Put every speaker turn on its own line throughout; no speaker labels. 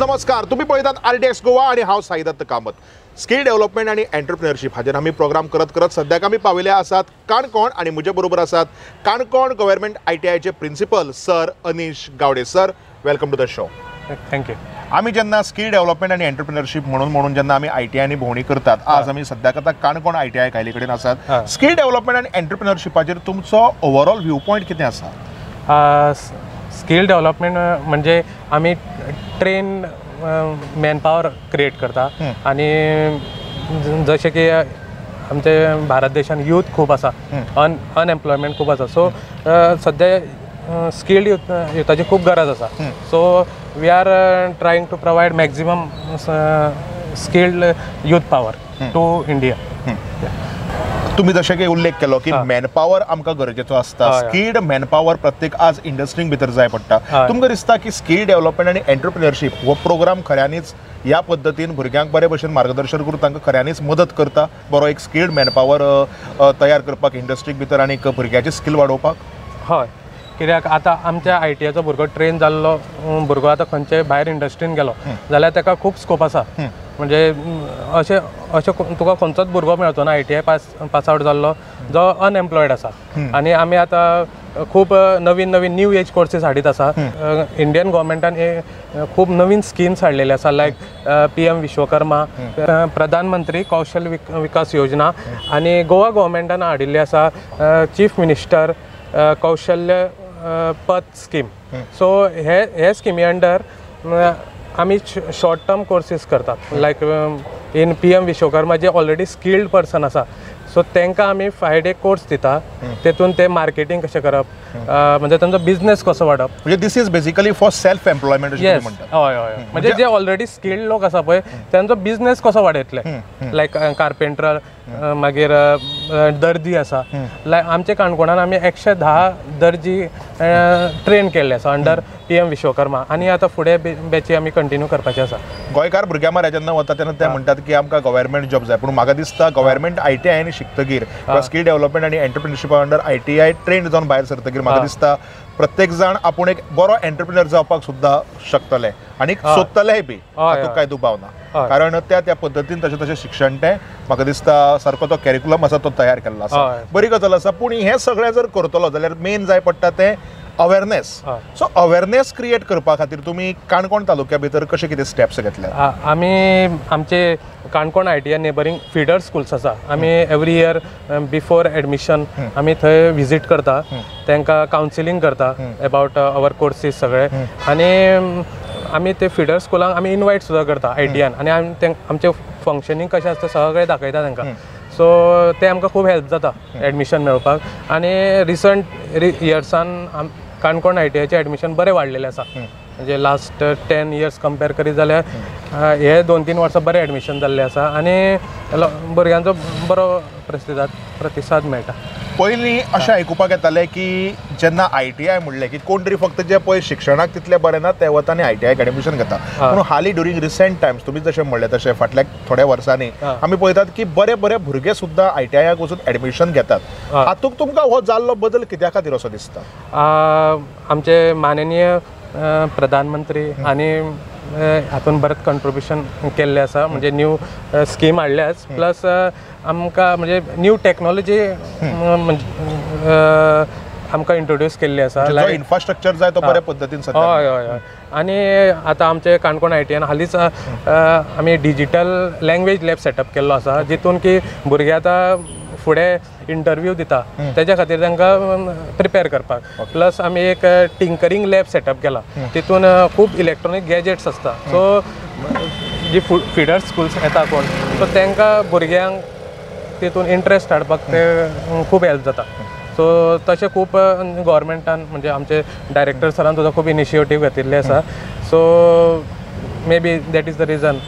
नमस्कार, तुम्ही पळयतात आरडीएक्स गोवा आणि हांव साईदत्त कामत। स्किल डेव्हलपमेंट आणि एंटरप्रेन्योरशीप हाजेर आमी प्रोग्राम करत करत सद्याक आमी पाविल्ले आसात काणकोण आणि म्हजे बरोबर आसात काणकोण गव्हर्नमेंट आयटीआयचे principal sir Anish Gawde. Sir, welcome to the show.
Thank you.
आमी जेन्ना स्किल डेव्हलपमेंट आनी एंटरप्रेन्योरशीप म्हणून म्हणून जेन्ना आमी आयटीआयनी भोंवडी करतात, आज आमी सद्याक आतां काणकोण आयटीआय कायली कडेन आसात। स्किल डेव्हलपमेंट आनी एंटरप्रेन्योरशिपाचेर तुमचो ओवरऑल व्यू पॉयंट कितें आसा?
स्किल डेव्हलपमेंट म्हणजे आमी ट्रेन मॅनपावर क्रिएट करता आणि जशें की आमचे भारत देशान यूथ खूब आसा, अनएम्प्लॉयमेंट खूब आसा, सो सद्या स्किल्ड युथाची खूब गरज आसा। So we are trying to provide maximum skilled youth power to India.
तुम्ही जशें की उल्लेख केलो की मॅनपावर आमकां गरजेचो आसता, स्किल्ड मॅनपावर प्रत्येक आज इंडस्ट्रींक भितर जाय पडटा। तुमकां दिसता की स्किल डेव्हलपमेंट आनी एंटरप्रेन्योरशीप हो प्रोग्राम खऱ्यांनीच ह्या पद्दतीन भुरग्यांक बरे भशेन मार्गदर्शन करून तांकां खऱ्यांनीच मदत करता बरो एक स्किल्ड मॅनपावर तयार करपाक इंडस्ट्रीक भितर आनी भुरग्याची स्किल वाडोवपाक?
हय, कित्याक आतां आमच्या आयटीआयचो भुरगो ट्रेन जाल्लो भुरगो आतां खंयचे भायर इंडस्ट्रीन गेलो जाल्यार ताका खूब स्कोप आसा। म्हणजे अशें अशें तुका खंयचोच भुरगो मेळचो ना आयटीआय पास आवट जाल्लो जो अनएम्प्लॉयड आसा। आनी आमी आतां खूब नवीन नवीन न्यू एज कोर्सीस हाडीत आसा। इंडियन गव्हर्मेंटान खूब नवीन स्किम्स हाडलेले आसा, लायक PM Vishwakarma, प्रधानमंत्री कौशल विकास योजना, आनी गोवा गव्हर्मेंटान हाडिल्ली आसा चीफ मिनिस्टर कौशल्य पथ स्कीम। सो हे हे स्किमी अंडर आमी शॉर्ट टर्म कोर्सीस करतात, लायक इन PM Vishwakarma जे ऑलरेडी स्किल्ड पर्सन आसा, सो तांकां आमी 5 डे कोर्स दिता। तेतून ते मार्केटींग कशें करप, म्हणजे तांचो बिजनेस कसो वाडप,
म्हणजे this is basically for self employment.
Yes, हय हय, म्हणजे जे ऑलरेडी स्किल्ड लोक आसा पळय तांचो बिजनेस कसो वाडयतले, लायक कार्पेंटर, मागीर दर्जी आसा। लायक आमच्या काणकोणान आमी 110 दर्जी ट्रेन केल्ले आसा अंडर PM Vishwakarma, आनी आतां फुडें बॅची आमी कंटिन्यू करपाचे आसा।
गोंयकार भुरग्यां मरे जेन्ना वता तेन्ना ते म्हणटात की आमकां गव्हर्मेंट जॉब जाय, पूण म्हाका दिसता गव्हर्मेंट आयटीआयन शिकतगीर किंवा स्किल डेव्हलपमेंट आनी एंटरप्रेन्योरशिपा अंडर आयटीआय ट्रेन जावन भायर सरतगीर म्हाका दिसता प्रत्येक जाण आपूण एक बरो एंटरप्रेन्योर जावपाक सुद्दां शकतले आनी सोदतलेय बी, तातूंत कांय दुबाव ना। कारण त्या त्या पद्दतीन तशें तशें शिक्षण तें म्हाका दिसता सारको तो कॅरिक्युलम आसा तो तयार केल्लो आसा, बरी गजाल आसा। पूण हें सगळें जर करतलो जाल्यार मेन जाय पडटा तें अवेरनेस। सो अवेरनेस क्रिएट करपा खातीर तुमी काणकोण तालुक्या भितर कशे कितें स्टेप्स घेतल्या?
आमी आमचे Canacona ITI neighbouring feeder schools आसा, आमी एवरी इयर बिफोर एडमिशन आमी थंय विजीट करता, तांकां कावन्सिलींग करता अबावट our courses सगळे, आनी आमी ते फिडर स्कुलांक आमी इनवायट सुद्दां करता आयटीआयन, आनी आमी आमचें फंक्शनींग कशें आसता सगळें दाखयता तांकां। सो ते आमकां खूब हेल्प जाता एडमिशन मेळोवपाक। आनी रिसंट इयर्सान काणकोण आयटीआयचें एडमिशन बरें वाडलेलें आसा, म्हणजे लास्ट 10 इयर्स कंपेर करीत जाल्यार हे 2-3 वर्सां बरें एडमिशन जाल्लें आसा आनी भुरग्यांचो बरो प्रतिसाद मेळटा।
पयलीं अशें आयकुपाक येतालें की जेन्ना आयटीआय म्हणलें की कोण तरी फक्त जे पळय शिक्षणाक तितलें बरें ना ते वता आनी आयटीआयक एडमिशन घेता, पूण हालीं ड्युरींग रिसेंट टायम्स तुमी जशें म्हणलें तशें फाटल्या थोड्या वर्सांनी आमी पळयतात की बरे बरे भुरगे सुद्दां आयटीआयक वचून एडमिशन घेतात। हातूंत तुमकां हो जाल्लो बदल कित्या खातीर असो दिसता?
आमचे माननीय प्रधानमंत्री आनी हातून बरें कंट्रिब्युशन केल्लें आसा, म्हणजे न्यू स्कीम हाडल्याच, प्लस आमकां म्हणजे न्यू टॅक्नोलॉजी आमकां इंट्रोड्यूस केल्ली आसा,
इन्फ्रास्ट्रक्चर जाय तो बऱ्या पद्दतीन।
हय हय हय, आनी आतां आमचे काणकोण आयटीआयन हालींच आमी डिजीटल लँग्वेज लॅब सेटअप केल्लो आसा, जितून की भुरगे आतां फुडें इंटरव्यू दिता तेज्या खातीर तांकां प्रिपेर करपाक। प्लस आमी एक टिंकरींग लॅब सेटअप केला, तितून खूब इलेक्ट्रॉनीक गॅजेट्स आसता, सो जी फिडर स्कुल्स येता कोण सो तांकां भुरग्यांक तितून इंट्रस्ट हाडपाक ते खूब हेल्प जाता। सो तशें खूब गव्हर्मेंटान म्हणजे आमचे डायरेक्टर सरान सुद्दां खूब इनिशिएटीव घेतिल्ले आसा, so maybe that is the reason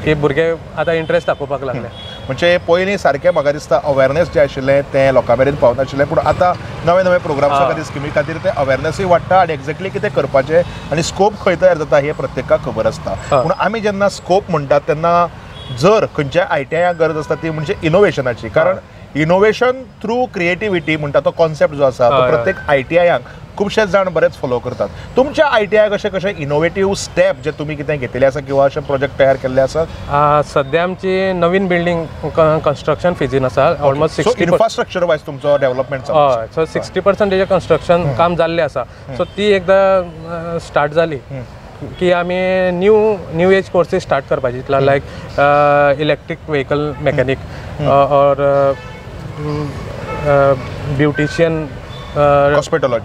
की भुरगे आतां इंट्रस्ट दाखोवपाक लागले।
म्हणजे पयलीं सारकें म्हाका दिसता अवेरनेस जें आशिल्लें तें लोकां मेरेन पावनाशिल्लें, पूण आतां नवे नवे प्रोग्राम्सा खातीर स्किमी खातीर तें अवेरनेसूय वाडटा आनी एक्झॅक्टली कितें करपाचें आनी स्कोप खंय तयार जाता हें प्रत्येकाक खबर आसता। पूण आमी जेन्ना स्कोप म्हणटात तेन्ना जर खंयच्याय आयटीआयक गरज आसता ती म्हणजे इनोवेशनाची, कारण इनोवेशन थ्रू क्रिएटिविटी म्हणटा तो कॉन्सेप्ट जो आसा तो प्रत्येक आयटीआयांक खुबशे जाण बरेच फॉलो करतात. तुमच्या आयटीआय कशे कशे इनोवेटीव स्टेप जे तुमी कितें घेतिल्ले आसा किंवा अशे प्रोजेक्ट तयार केल्ले आसात?
सद्या आमची नवीन बिल्डींग कन्स्ट्रक्शन फेजीन आसा. ऑलमोस्ट 60
इन्फ्रास्ट्रक्चर वायज तुमचो डेव्हलपमेंट.
हय, सो 60% तेजें कन्स्ट्रक्शन काम जाल्लें आसा. सो ती एकदां स्टार्ट जाली की आमी न्यू एज कोर्सीस स्टार्ट करपाची Chintala, like electric vehicle mechanic or beautician,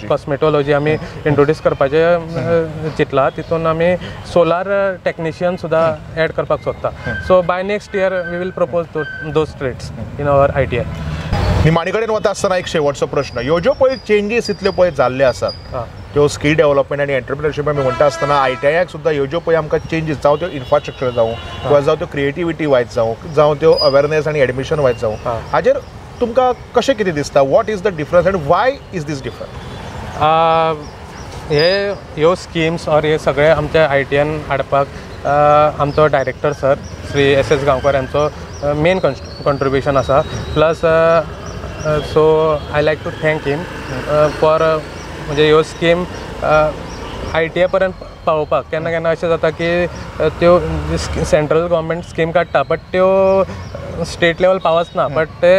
cosmetology आमी इंट्रोड्यूस करपाचें चिंतला. तितून आमी सोलार टॅक्निशियन सुद्दां एड करपाक सोदता. So by next year we will propose those trades in our ITI.
निमाणी कडेन वता आसतना एक शेवटचो प्रश्न, ह्यो ज्यो पळय चेंजीस इतल्यो पळय जाल्ल्यो आसात त्यो स्कील डेव्हलपमेंट आनी एंटरप्रिनरशीप आमी म्हणटा आसतना आयटीआयाक सुद्दां ह्यो ज्यो पळय आमकां चेंजीस, जावं त्यो इन्फ्रास्ट्रक्चर जावं किंवा जावं त्यो क्रिएटिविटी वायज जावं, जावं त्यो अवेरनेस आनी एडमिशन वायज जावं, हाजेर तुमकां कशें कितें दिसता? What is the difference and why is this different?
हे ह्यो स्किम्स ऑर हे सगळे आमच्या आयटीआयन हाडपाक आमचो director sir Shri S S Gaonkar हांचो मेन कॉन्ट्रिब्युशन आसा. Plus so I like to thank him for म्हणजे ह्यो स्कीम आयटीआय पर्यंत पावोवपाक. केन्ना केन्ना अशें जाता की त्यो सेंट्रल गव्हर्मेंट स्कीम काडटा बट त्यो स्टेट लेवल पावच ना, बट ते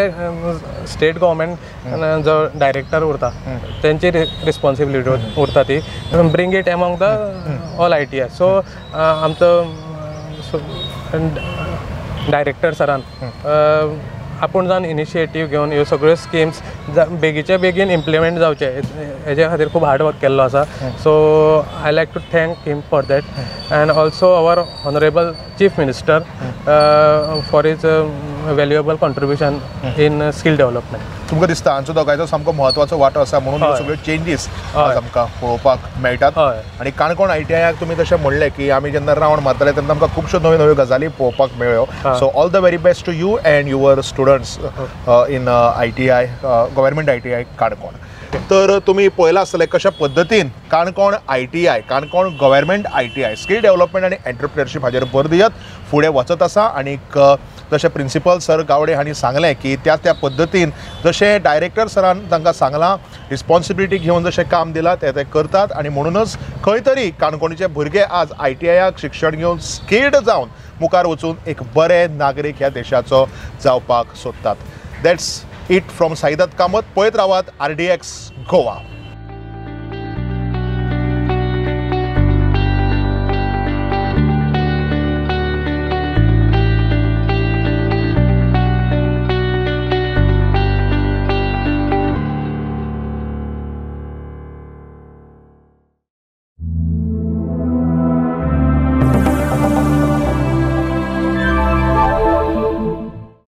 स्टेट गव्हर्मेंट जो डायरेक्टर उरता तेंची रिस्पॉन्सिबिलिटी उरता ती bring it among the all ITI. So आमचो डायरेक्टर सरान आपूण जावन इनिशिएटीव घेवन ह्यो सगळ्यो स्किम्स बेगीच्या बेगीन इम्प्लिमेंट जावचे हेजे खातीर खूब हार्ड वर्क केल्लो आसा. So I like to thank him for that and also our honourable chief minister for his valuable contribution in skill development.
तुमकां दिसता हांचो दोगांयचो सामको म्हत्वाचो वांटो आसा म्हणून ह्यो सगळ्यो चेंजीस आज आमकां पळोवपाक मेळटात. आनी काणकोण आयटीआयाक तुमी तशें म्हणलें की आमी जेन्ना रावंड मारताले तेन्ना आमकां खुबश्यो नव्यो नव्यो गजाली पळोवपाक मेळ्ळ्यो. So all the very best to you and your students in ITI, government ITI Canacona. तर तुमी पळयलां आसतलें कशा पद्दतीन Canacona ITI, Canacona government ITI skill development आनी एंटरप्रिनरशीप हाजेर भर दियत फुडें वचत आसा. आनीक जशें प्रिंसिपल सर गावडे हांणी सांगलें की त्या त्या पद्दतीन जशें डायरेक्टर सरान तांकां सांगलां रिस्पॉन्सिबिलिटी घेवन जशें काम दिलां तें ते करतात आनी म्हणूनच खंय तरी काणकोणचे भुरगे आज आयटीआयाक शिक्षण घेवन स्किल्ड जावन मुखार वचून एक बरे नागरीक ह्या देशाचो जावपाक सोदतात. That's it from Saidat Kamat. पळयत रावात RDX Goa.